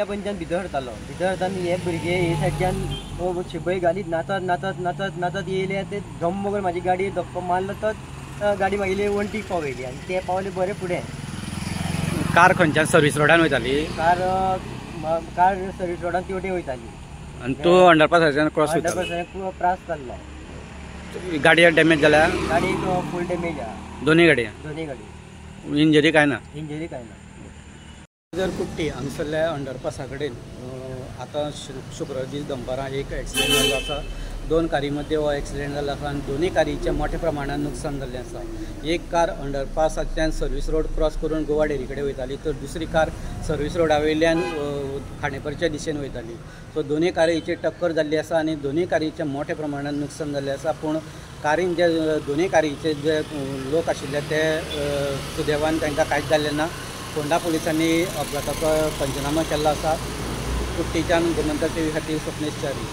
पंच्यान भितर सरतालो. भितर सरताना हे भुरगे हे सायडच्यान शिबय घालीत नाचत नाचत नाचत नाचत येयले. ते धम्म करून म्हाजी गाडी धक्को मारलो तोच गाडी मागीर वण्टीक पावयली आनी ते पावले बरे फुडें. कार खंयच्यान सर्वीस रोडान वयताली? कार कार सर्वीस रोडान तेवटेन वयताली आनी तूं अंडरपासाच्यान क्रॉस वयतालो. अंडरपासाच्यान क्रॉस जाल्लो. गाडी डॅमेज जाल्या? गाडी फूल डॅमेज आहा. दोनूय गाडी? दोनूय गाडी. इंजरी काय ना? इंजरी काय ना. जर कुट्टी हांगासरल्या अंडरपासा कडेन आतां शुक्रार दीस दनपारां एक एक्सिडेंट जाल्लो आसा. दोन कारी मदीं हो एक्सिडेंट जाल्लो आसा आनी दोनूय कारीचें मोठ्या प्रमाणान नुकसान जाल्लें आसा. एक कार अंडरपासांतल्यान सर्वीस रोड क्रॉस करून गोवा डेरी कडेन वयताली, तर दुसरी कार सर्वीस रोडा वयल्यान खांडेपारच्या दिशेन वयताली. सो दोनूय कारीची टक्कर जाल्ली आसा आनी दोनूय कारीचें मोठ्या प्रमाणान नुकसान जाल्लें आसा. पूण कारीन जे दोनूय कारीचे जे लोक आशिल्ले ते सुदैवान तांकां कांयच जाल्लें ना. फोंडा पुलिसांनी अपघाताचो पंचनामा केल्लो आसा. कुट्टीच्यान गोमंतक टीव्ही खातीर स्वप्नेश च्यारी.